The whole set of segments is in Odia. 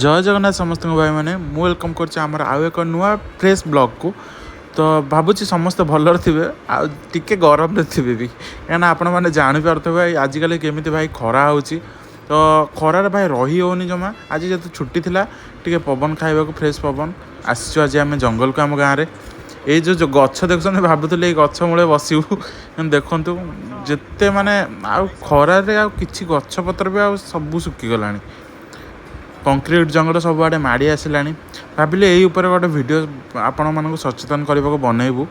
ଜୟ ଜଗନ୍ନାଥ ସମସ୍ତଙ୍କୁ ଭାଇମାନେ। ମୁଁ welcome କରୁଛି ଆମର ଆଉ ଏକ ନୂଆ ଫ୍ରେଶ୍ ବ୍ଲଗ୍କୁ। ତ ଭାବୁଛି ସମସ୍ତେ ଭଲରେ ଥିବେ ଆଉ ଟିକେ ଗରମରେ ଥିବେ ବି, କାହିଁକିନା ଆପଣମାନେ ଜାଣିପାରୁଥିବେ ଆଜିକାଲି କେମିତି ଭାଇ ଖରା ହେଉଛି। ତ ଖରାରେ ଭାଇ ରହି ହେଉନି ଜମା। ଆଜି ଯେହେତୁ ଛୁଟି ଥିଲା, ଟିକେ ପବନ ଖାଇବାକୁ, ଫ୍ରେଶ୍ ପବନ ଆସିଛୁ ଆଜି ଆମେ ଜଙ୍ଗଲକୁ। ଆମ ଗାଁରେ ଏଇ ଯେଉଁ ଯେଉଁ ଗଛ ଦେଖୁଛନ୍ତି, ଭାବୁଥିଲି ଏଇ ଗଛ ମୂଳେ ବସିବୁ, କିନ୍ତୁ ଦେଖନ୍ତୁ ଯେତେ ମାନେ ଆଉ ଖରାରେ ଆଉ କିଛି ଗଛପତ୍ର ବି ଆଉ ସବୁ ଶୁଖିଗଲାଣି। କଂକ୍ରିଟ୍ ଜଙ୍ଗଲ ସବୁଆଡ଼େ ମାଡ଼ି ଆସିଲାଣି। ଭାବିଲି ଏଇ ଉପରେ ଗୋଟେ ଭିଡ଼ିଓ ଆପଣମାନଙ୍କୁ ସଚେତନ କରିବାକୁ ବନେଇବୁ।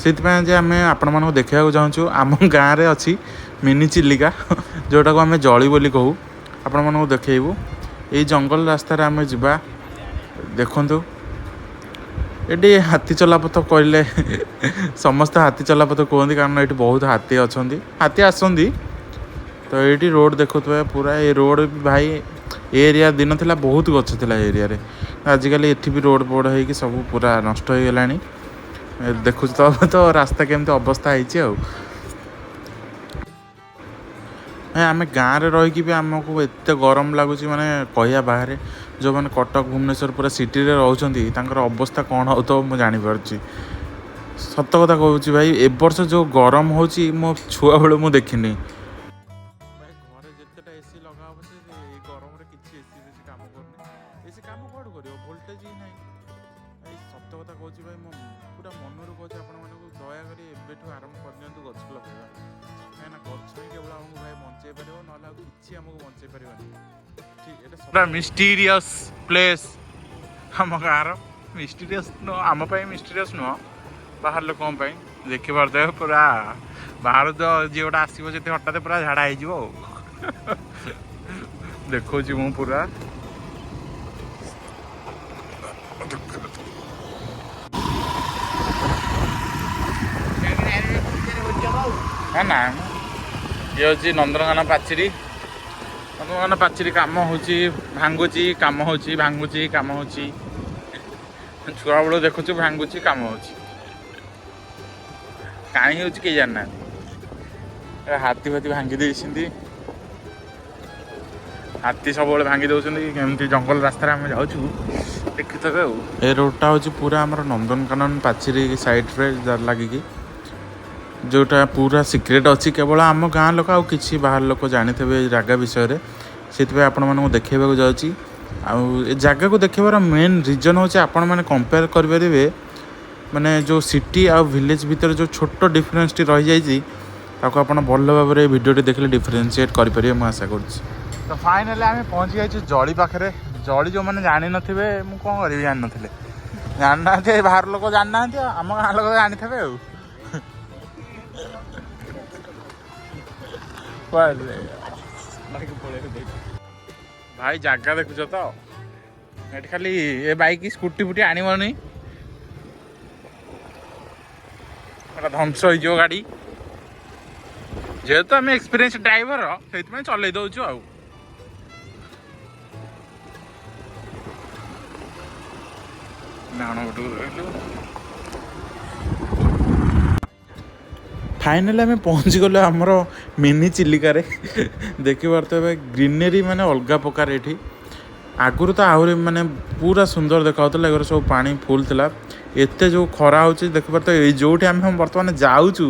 ସେଇଥିପାଇଁ ଯେ ଆମେ ଆପଣମାନଙ୍କୁ ଦେଖିବାକୁ ଚାହୁଁଛୁ, ଆମ ଗାଁରେ ଅଛି ମିନି ଚିଲିକା, ଯେଉଁଟାକୁ ଆମେ ଜଳି ବୋଲି କହୁ। ଆପଣମାନଙ୍କୁ ଦେଖେଇବୁ। ଏଇ ଜଙ୍ଗଲ ରାସ୍ତାରେ ଆମେ ଯିବା। ଦେଖନ୍ତୁ, ଏଠି ହାତୀ ଚଲାପଥ କହିଲେ ସମସ୍ତେ ହାତୀ ଚଲାପଥ କୁହନ୍ତି, କାରଣ ଏଠି ବହୁତ ହାତୀ ଅଛନ୍ତି, ହାତୀ ଆସନ୍ତି। ତ ଏଇଠି ରୋଡ଼ ଦେଖୁଥିବେ ପୁରା, ଏ ରୋଡ଼ ବି ଭାଇ, ଏ ଏରିଆ ଦିନ ଥିଲା ବହୁତ ଗଛ ଥିଲା ଏ ଏରିଆରେ। ଆଜିକାଲି ଏଠି ବି ରୋଡ଼ ଫୋଡ଼ ହେଇକି ସବୁ ପୁରା ନଷ୍ଟ ହେଇଗଲାଣି। ଦେଖୁଛୁ ତ ତ ରାସ୍ତା କେମିତି ଅବସ୍ଥା ହେଇଛି। ଆଉ ଭାଇ, ଆମେ ଗାଁରେ ରହିକି ବି ଆମକୁ ଏତେ ଗରମ ଲାଗୁଛି, ମାନେ କହିବା ବାହାରେ। ଯେଉଁମାନେ କଟକ, ଭୁବନେଶ୍ୱର ପୁରା ସିଟିରେ ରହୁଛନ୍ତି, ତାଙ୍କର ଅବସ୍ଥା କ'ଣ ହେଉଥିବ ମୁଁ ଜାଣିପାରୁଛି। ସତ କଥା କହୁଛି ଭାଇ, ଏ ବର୍ଷ ଯେଉଁ ଗରମ ହେଉଛି, ମୋ ଛୁଆବେଳୁ ମୁଁ ଦେଖିନି। ଭାଇ, ଘରେ ଯେତେଟା ଏସି ଲଗା ହବ, ସେ ଏଇ ଗରମରେ କିଛି ଏସି ବେଶୀ କାମ କରୁନି। ଏସି କାମ କୁଆଡ଼ୁ କରିବ? ଭୋଲ୍ଟେଜ୍ ହିଁ ନାହିଁ। ଭାଇ, ସତ କଥା କହୁଛି ଭାଇ, ମୁଁ ପୁରା ମନରୁ କହୁଛି ଆପଣମାନଙ୍କୁ, ଦୟାକରି ଏବେଠୁ ଆରମ୍ଭ କରିଦିଅନ୍ତୁ ଗଛ ଲଗାଇବା, କାହିଁକିନା ଗଛ ହିଁ କେବଳ ଆମକୁ ଭାଇ ବଞ୍ଚେଇ ପାରିବ, ନହେଲେ ଆଉ କିଛି ଆମକୁ ବଞ୍ଚେଇ ପାରିବନି। ଠିକ୍, ଏଇଟା ପୁରା ମିଷ୍ଟିରିୟସ୍ ପ୍ଲେସ୍ ଆମ ଗାଁର। ମିଷ୍ଟିରିୟସ୍ ନୁହଁ, ଆମ ପାଇଁ ମିଷ୍ଟିରିୟସ୍ ନୁହଁ, ବାହାର ଲୋକଙ୍କ ପାଇଁ। ଦେଖିପାରୁଥିବେ, ପୁରା ବାହାରୁ ତ ଯିଏ ଗୋଟେ ଆସିବ ଯଦି ହଠାତ୍ ପୁରା ଝାଡ଼ା ହେଇଯିବ। ଆଉ ଦେଖଉଛି ମୁଁ ପୁରା। ନା ନା, ଇଏ ହେଉଛି ନନ୍ଦନକାନନ ପାଚେରୀ। ନନ୍ଦନକାନନ ପାଚେରୀ କାମ ହେଉଛି, ଭାଙ୍ଗୁଛି, କାମ ହେଉଛି, ଭାଙ୍ଗୁଛି, କାମ ହେଉଛି। ଛୁଆବେଳୁ ଦେଖୁଛୁ, ଭାଙ୍ଗୁଛି, କାମ ହେଉଛି। କାହିଁ ହେଉଛି କେହି ଜାଣିନାହାନ୍ତି। ଏ ହାତୀ ଫାତି ଭାଙ୍ଗି ଦେଇଛନ୍ତି। ହାତୀ ସବୁବେଳେ ଭାଙ୍ଗି ଦେଉଛନ୍ତି। କେମିତି ଜଙ୍ଗଲ ରାସ୍ତାରେ ଆମେ ଯାଉଛୁ ଦେଖିଥିବେ। ଆଉ ଏ ରୋଡ଼ଟା ହେଉଛି ପୁରା ଆମର ନନ୍ଦନକାନନ ପାଚେରୀ ସାଇଡ଼୍ରେ ଲାଗିକି, ଯେଉଁଟା ପୁରା ସିକ୍ରେଟ୍ ଅଛି। କେବଳ ଆମ ଗାଁ ଲୋକ ଆଉ କିଛି ବାହାର ଲୋକ ଜାଣିଥିବେ ଏ ଜାଗା ବିଷୟରେ। ସେଥିପାଇଁ ଆପଣମାନଙ୍କୁ ଦେଖେଇବାକୁ ଯାଉଛି। ଆଉ ଏ ଜାଗାକୁ ଦେଖେଇବାର ମେନ୍ ରିଜନ୍ ହେଉଛି, ଆପଣମାନେ କମ୍ପେୟାର କରିପାରିବେ, ମାନେ ଯେଉଁ ସିଟି ଆଉ ଭିଲେଜ୍ ଭିତରେ ଯେଉଁ ଛୋଟ ଡିଫରେନ୍ସଟି ରହିଯାଇଛି, ତାକୁ ଆପଣ ଭଲ ଭାବରେ ଏ ଭିଡ଼ିଓଟି ଦେଖିଲେ ଡିଫରେନ୍ସିଏଟ୍ କରିପାରିବେ, ମୁଁ ଆଶା କରୁଛି। ତ ଫାଇନାଲି ଆମେ ପହଞ୍ଚି ଯାଇଛୁ ଜଳି ପାଖରେ। ଜଳି ଯେଉଁମାନେ ଜାଣିନଥିବେ, ମୁଁ କ'ଣ କରିବି, ଜାଣିନଥିଲେ, ଜାଣିନାହାନ୍ତି। ଏ ବାହାର ଲୋକ ଜାଣିନାହାନ୍ତି, ଆଉ ଆମ ଗାଁ ଲୋକ ଜାଣିଥିବେ। ଆଉ କୁଆଡ଼େ ଭାଇ ଜାଗା ଦେଖୁଛ ତ? ଏଠି ଖାଲି ଏ ବାଇକ୍, ସ୍କୁଟି ଫୁଟି ଆଣିବନି, ପୁରା ଧ୍ୱଂସ ହେଇଯିବ ଗାଡ଼ି। ଯେହେତୁ ଆମେ ଏକ୍ସପିରିଏନ୍ସ ଡ୍ରାଇଭର, ସେଇଥିପାଇଁ ଚଲେଇ ଦଉଛୁ। ଆଉ ଡାହାଣ ପଟକୁ ରହିଲୁ। ଫାଇନାଲି ଆମେ ପହଞ୍ଚିଗଲୁ ଆମର ମିନି ଚିଲିକାରେ। ଦେଖିପାରୁଥିବେ, ଗ୍ରିନେରୀ ମାନେ ଅଲଗା ପ୍ରକାର ଏଠି। ଆଗରୁ ତ ଆହୁରି ମାନେ ପୁରା ସୁନ୍ଦର ଦେଖାଯାଉଥିଲା। ଏଗୁଡ଼ା ସବୁ ପାଣି ଫୁଲ୍ ଥିଲା। ଏତେ ଯେଉଁ ଖରା ହେଉଛି, ଦେଖିପାରୁଥିବେ, ଏଇ ଯେଉଁଠି ଆମେ ବର୍ତ୍ତମାନ ଯାଉଛୁ,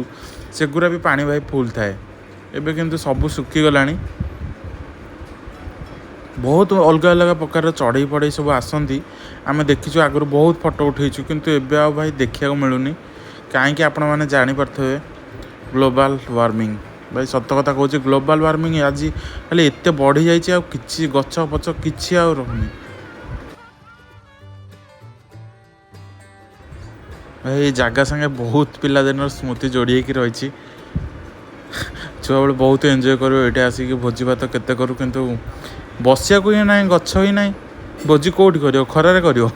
ସେଗୁଡ଼ା ବି ପାଣି ଭାଇ ଫୁଲ୍ ଥାଏ। ଏବେ କିନ୍ତୁ ସବୁ ଶୁଖିଗଲାଣି। ବହୁତ ଅଲଗା ଅଲଗା ପ୍ରକାରର ଚଢ଼େଇ ଫଢ଼େଇ ସବୁ ଆସନ୍ତି। ଆମେ ଦେଖିଛୁ, ଆଗରୁ ବହୁତ ଫଟୋ ଉଠେଇଛୁ, କିନ୍ତୁ ଏବେ ଆଉ ଭାଇ ଦେଖିବାକୁ ମିଳୁନି। କାହିଁକି ଆପଣମାନେ ଜାଣିପାରୁଥିବେ, ଗ୍ଲୋବାଲ୍ ୱାର୍ମିଂ। ଭାଇ, ସତ କଥା କହୁଛି, ଗ୍ଲୋବାଲ୍ ୱାର୍ମିଂ ଆଜି ଖାଲି ଏତେ ବଢ଼ିଯାଇଛି, ଆଉ କିଛି ଗଛ ଫଛ କିଛି ଆଉ ରହୁନି। ଭାଇ, ଏଇ ଜାଗା ସାଙ୍ଗେ ବହୁତ ପିଲାଦିନର ସ୍ମୃତି ଯୋଡ଼ି ହେଇକି ରହିଛି। ଛୁଆବେଳୁ ବହୁତ ଏନ୍ଜୟ କରୁ ଏଇଠି ଆସିକି, ଭୋଜି ଭାତ କେତେ କରୁ। କିନ୍ତୁ ବସିବାକୁ ହିଁ ନାହିଁ, ଗଛ ହିଁ ନାହିଁ, ଭୋଜି କେଉଁଠି କରିବ? ଖରାରେ କରିବ?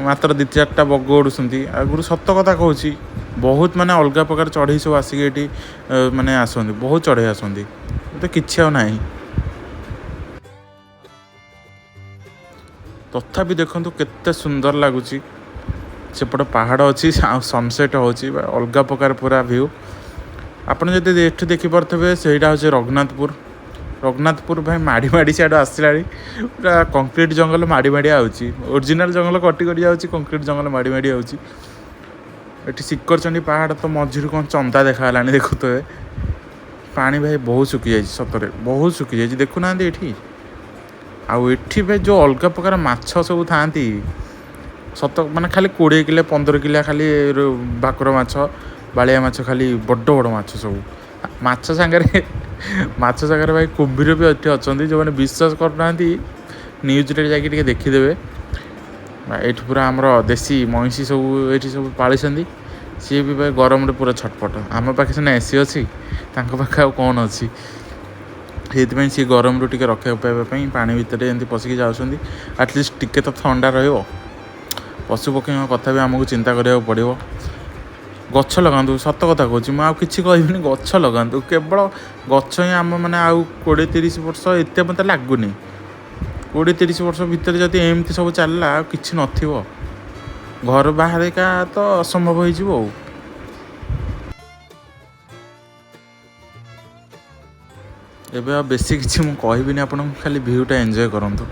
ମାତ୍ର ଦୁଇ ଚାରିଟା ବଗ ଉଡ଼ୁଛନ୍ତି। ଆଗରୁ ସତ କଥା କହୁଛି, ବହୁତ ମାନେ ଅଲଗା ପ୍ରକାର ଚଢ଼େଇ ସବୁ ଆସିକି ଏଠି ମାନେ ଆସନ୍ତି, ବହୁତ ଚଢ଼େଇ ଆସନ୍ତି। ତ କିଛି ଆଉ ନାହିଁ। ତଥାପି ଦେଖନ୍ତୁ କେତେ ସୁନ୍ଦର ଲାଗୁଛି। ସେପଟେ ପାହାଡ଼ ଅଛି ଆଉ ସନସେଟ୍ ହେଉଛି, ଅଲଗା ପ୍ରକାର ପୁରା ଭ୍ୟୁ। ଆପଣ ଯଦି ଏଠୁ ଦେଖିପାରୁଥିବେ, ସେଇଟା ହେଉଛି ରଘୁନାଥପୁର। ରଘୁନାଥପୁର ଭାଇ ମାଡ଼ି ମାଡ଼ି ସିଆଡ଼ୁ ଆସିଲାଣି, ପୁରା କଂକ୍ରିଟ୍ ଜଙ୍ଗଲ ମାଡ଼ି ମାଡ଼ି ଆଉଛି। ଓରିଜିନାଲ୍ ଜଙ୍ଗଲ କଟି କଟି ଯାଉଛି, କଂକ୍ରିଟ୍ ଜଙ୍ଗଲ ମାଡ଼ି ମାଡ଼ି ଆଉଛି। ଏଠି ଶିଖରଚଣ୍ଡୀ ପାହାଡ଼ ତ ମଝିରୁ କ'ଣ ଚନ୍ଦା ଦେଖାଗଲାଣି, ଦେଖୁଥିବେ। ପାଣି ଭାଇ ବହୁତ ଶୁଖିଯାଇଛି, ସତରେ ବହୁତ ଶୁଖିଯାଇଛି, ଦେଖୁନାହାନ୍ତି ଏଠି। ଆଉ ଏଠି ଭାଇ ଯେଉଁ ଅଲଗା ପ୍ରକାର ମାଛ ସବୁ ଥାଆନ୍ତି, ସତ ମାନେ ଖାଲି 20 କିଲୋ 15 କିଲୋ ଖାଲି ଭାକୁର ମାଛ, ବାଳିଆ ମାଛ, ଖାଲି ବଡ଼ ବଡ଼ ମାଛ ସବୁ। ମାଛ ସାଙ୍ଗରେ ଭାଇ କୁମ୍ଭୀର ବି ଏଠି ଅଛନ୍ତି। ଯେଉଁମାନେ ବିଶ୍ୱାସ କରୁନାହାନ୍ତି, ନ୍ୟୁଜ୍ରେ ଯାଇକି ଟିକେ ଦେଖିଦେବେ। ଏଇଠି ପୁରା ଆମର ଦେଶୀ ମଇଁଷି ସବୁ ଏଇଠି ସବୁ ପାଳିଛନ୍ତି। ସିଏ ବି ଭାଇ ଗରମରେ ପୁରା ଛଟପଟ। ଆମ ପାଖେ ସିନା ଏସି ଅଛି, ତାଙ୍କ ପାଖେ ଆଉ କ'ଣ ଅଛି? ସେଇଥିପାଇଁ ସିଏ ଗରମରୁ ଟିକେ ରକ୍ଷା ପାଇବା ପାଇଁ ପାଣି ଭିତରେ ଏମିତି ପଶିକି ଯାଉଛନ୍ତି। ଆଟଲିଷ୍ଟ ଟିକେ ତ ଥଣ୍ଡା ରହିବ। ପଶୁପକ୍ଷୀଙ୍କ କଥା ବି ଆମକୁ ଚିନ୍ତା କରିବାକୁ ପଡ଼ିବ। ଗଛ ଲଗାନ୍ତୁ, ସତ କଥା କହୁଛି ମୁଁ, ଆଉ କିଛି କହିବିନି। ଗଛ ଲଗାନ୍ତୁ, କେବଳ ଗଛ ହିଁ ଆମ ମାନେ ଆଉ 20-30 ବର୍ଷ, ଏତେ ମୋତେ ଲାଗୁନି, 20-30 ବର୍ଷ ଭିତରେ ଯଦି ଏମିତି ସବୁ ଚାଲିଲା, ଆଉ କିଛି ନଥିବ। ଘର ବାହାରିକା ତ ଅସମ୍ଭବ ହେଇଯିବ। ଆଉ ଏବେ ଆଉ ବେଶୀ କିଛି ମୁଁ କହିବିନି ଆପଣଙ୍କୁ, ଖାଲି ଭିୟୁଟା ଏନ୍ଜୟ କରନ୍ତୁ।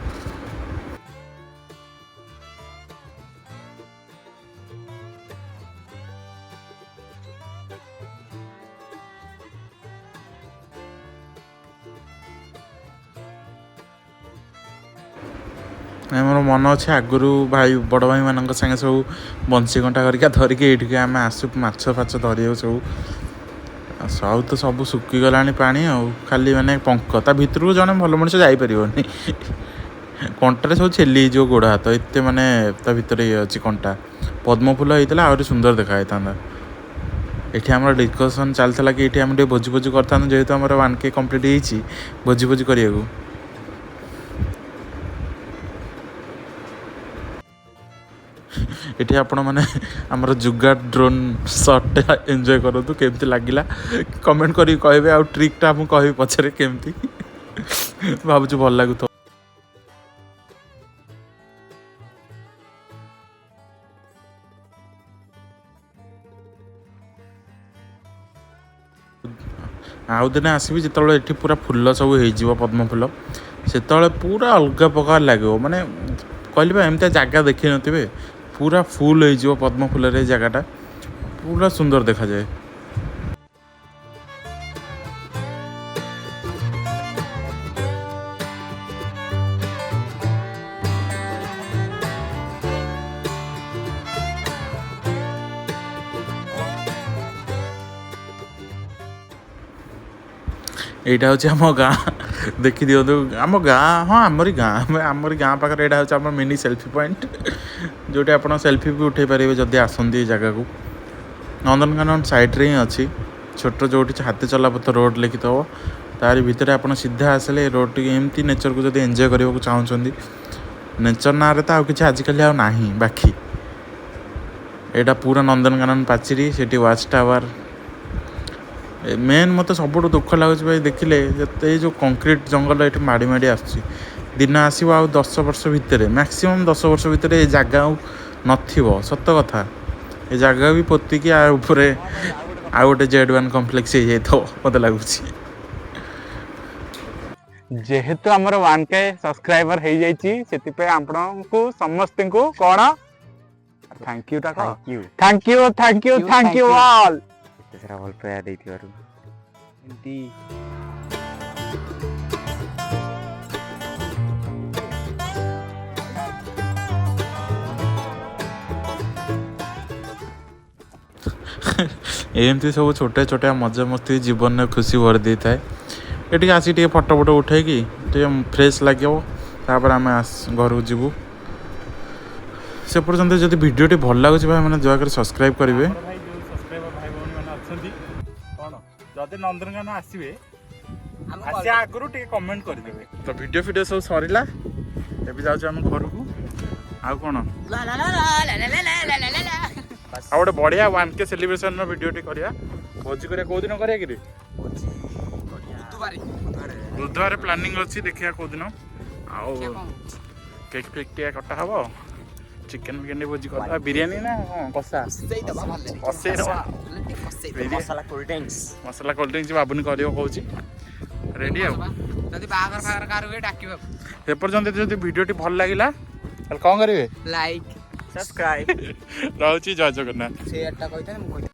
ମୋର ମନ ଅଛି, ଆଗରୁ ଭାଇ, ବଡ଼ ଭାଇମାନଙ୍କ ସାଙ୍ଗେ ସବୁ ବଂଶୀ କଣ୍ଟା କରିକା ଧରିକି ଏଇଠିକି ଆମେ ଆସୁ ମାଛ ଫାଛ ଧରିବାକୁ ସବୁ। ଆଉ ସବୁ ତ ସବୁ ଶୁଖିଗଲାଣି ପାଣି, ଆଉ ଖାଲି ମାନେ ପଙ୍କ। ତା ଭିତରକୁ ଜଣେ ଭଲ ମଣିଷ ଯାଇପାରିବନି, କଣ୍ଟାରେ ସବୁ ଛେଲି ହେଇଯିବ ଗୋଡ଼ ହାତ, ଏତେ ମାନେ ତା ଭିତରେ ଇଏ ଅଛି କଣ୍ଟା। ପଦ୍ମ ଫୁଲ ହେଇଥିଲା, ଆହୁରି ସୁନ୍ଦର ଦେଖା ହେଇଥାନ୍ତା। ଏଠି ଆମର ଡିସ୍କସନ୍ ଚାଲିଥିଲା କି ଏଠି ଆମେ ଟିକେ ଭୋଜି ଭୋଜି କରିଥାନ୍ତୁ, ଯେହେତୁ ଆମର 1K complete ହେଇଛି, ଭୋଜି ଭୋଜି କରିବାକୁ। ଏଠି ଆପଣମାନେ ଆମର ଜୁଗାଡ଼ ଡ୍ରୋନ୍ ସଟ୍ଟା ଏନ୍ଜୟ କରନ୍ତୁ। କେମିତି ଲାଗିଲା କମେଣ୍ଟ କରିକି କହିବେ। ଆଉ ଟ୍ରିକ୍ଟା ମୁଁ କହିବି ପଛରେ କେମିତି। ଭାବୁଛି ଭଲ ଲାଗୁଥିବ। ଆଉ ଦିନେ ଆସିବି, ଯେତେବେଳେ ଏଠି ପୁରା ଫୁଲ ସବୁ ହେଇଯିବ, ପଦ୍ମ ଫୁଲ, ସେତେବେଳେ ପୁରା ଅଲଗା ପ୍ରକାର ଲାଗିବ। ମାନେ କହିଲି ବା, ଏମିତିଆ ଜାଗା ଦେଖିନଥିବେ। ପୁରା ଫୁଲ୍ ହେଇଯିବ ପଦ୍ମ ଫୁଲରେ ଏ ଜାଗାଟା, ପୁରା ସୁନ୍ଦର ଦେଖାଯାଏ। ଏଇଟା ହେଉଛି ଆମ ଗାଁ, ଦେଖିଦିଅନ୍ତୁ ଆମ ଗାଁ। ହଁ, ଆମରି ଗାଁ, ଆମରି ଗାଁ ପାଖରେ ଏଇଟା ହେଉଛି ଆମ ମିନି ସେଲ୍ଫି ପଏଣ୍ଟ, ଯେଉଁଠି ଆପଣ ସେଲ୍ଫି ବି ଉଠାଇ ପାରିବେ ଯଦି ଆସନ୍ତି ଏ ଜାଗାକୁ। ନନ୍ଦନକାନନ ସାଇଡ଼୍ରେ ହିଁ ଅଛି ଛୋଟ, ଯେଉଁଠି ହାତୀ ଚଲାପଥ ରୋଡ଼ ଲେଖିଥିବ, ତାରି ଭିତରେ ଆପଣ ସିଧା ଆସିଲେ ଏ ରୋଡ଼ ଟିକେ। ଏମିତି ନେଚରକୁ ଯଦି ଏନ୍ଜୟ କରିବାକୁ ଚାହୁଁଛନ୍ତି, ନେଚର ନାଁରେ ତ ଆଉ କିଛି ଆଜିକାଲି ଆଉ ନାହିଁ ବାକି। ଏଇଟା ପୁରା ନନ୍ଦନକାନନ ପାଚେରୀ, ସେଠି ୱାଚ୍ ଟାୱାର। ମେନ୍ ମୋତେ ସବୁଠୁ ଦୁଃଖ ଲାଗୁଛି ଭାଇ ଦେଖିଲେ, ଯେତେ ଏଇ ଯେଉଁ କଂକ୍ରିଟ୍ ଜଙ୍ଗଲ ଏଠି ମାଡ଼ି ମାଡ଼ି ଆସୁଛି। ଦିନ ଆସିବ, ଆଉ 10 ବର୍ଷ ଭିତରେ, ମ୍ୟାକ୍ସିମମ୍ 10 ବର୍ଷ ଭିତରେ ଏ ଜାଗା ଆଉ ନଥିବ। ସତ କଥା, ଏ ଜାଗା ବି ପୋତିକି ଆ ଉପରେ ଆଉ ଗୋଟେ ଜେଡ୍ 1 କମ୍ପ୍ଲେକ୍ସ ହେଇଯାଇଥିବ ମୋତେ ଲାଗୁଛି। ଯେହେତୁ ଆମର 1K subscriber ହେଇଯାଇଛି, ସେଥିପାଇଁ ଆପଣଙ୍କୁ ସମସ୍ତଙ୍କୁ କଣ thank Utah? Thank you. Thank you, thank you. You, thank thank you you. All. ଏତେ ସାରା ଭଲ ପାଇବା ଦେଇଥିବାରୁ। ଏମିତି ଏମିତି ସବୁ ଛୋଟିଆ ଛୋଟିଆ ମଜାମସ୍ତି ଜୀବନରେ ଖୁସି ଭରି ଦେଇଥାଏ। ଏଠିକି ଆସିକି ଟିକେ ଫଟୋ ଫଟୋ ଉଠେଇକି ଟିକେ ଫ୍ରେଶ୍ ଲାଗିବ, ତାପରେ ଆମେ ଘରକୁ ଯିବୁ। ସେ ପର୍ଯ୍ୟନ୍ତ ଯଦି ଭିଡ଼ିଓଟି ଭଲ ଲାଗୁଛି ଭାଇ ମାନେ, ଦୟାକରି ସବସ୍କ୍ରାଇବ୍ କରିବେ। ଆମର ଭାଇ ଯୋଉ ସବସ୍କ୍ରାଇବର ଭାଇ ଭଉଣୀ ମାନେ ଅଛନ୍ତି, କଣ ଯଦି ନନ୍ଦନକାନନ ଆସିବେ, ଆସିବା ଆଗରୁ ଟିକେ କମେଣ୍ଟ କରିଦେବେ। ତ ଭିଡ଼ିଓ ଫିଡ଼ିଓ ସବୁ ସରିଲା, ଏବେ ଯାଉଛୁ ଆମେ ଘରକୁ। ଆଉ କ'ଣ, ଆଉ ଗୋଟେ ବଢ଼ିଆ 1K ସେଲିବ୍ରେସନର ଭିଡ଼ିଓଟି କରିବା, ଭୋଜି କରିବା। କୋଉ ଦିନ କରିବା କିରେ? ବୁଧବାର ପ୍ଲାନିଂ ଅଛି, ଦେଖିବା କୋଉ ଦିନ। ଆଉ କେକ୍ ଫେକ୍ ଟିକେ କଟା ହବ, ଚିକେନ ଫିକେନ ଟିକେ ଭୋଜି କରିଦେବା। ବିରିୟାନୀ ନା କ'ଣ କଷା? କଷେଇ ଦବା। ମସଲା କୋଲ୍ଡ ଡ୍ରିଙ୍କସ୍। ମସଲା କୋଲ୍ଡ ଡ୍ରିଙ୍କସ୍ ବାବୁନି କରିବ କହୁଛି, ରେଡ଼ି। ଆଉ ଯଦି ବାହାଘର ଫାହାଘର କାହାର ହୁଏ ଡାକିବ। ଏପର୍ଯ୍ୟନ୍ତ ଯଦି ଭିଡ଼ିଓଟି ଭଲ ଲାଗିଲା, ତାହେଲେ କ'ଣ କରିବେ? ଲାଇକ୍। ସବସ୍କ୍ରାଇବ। ରହୁଛି, ଜୟ ଜଗନ୍ନାଥ। ସେଇଟା କହିଥାନ୍ତି, ମୁଁ କହିଥାନ୍ତି।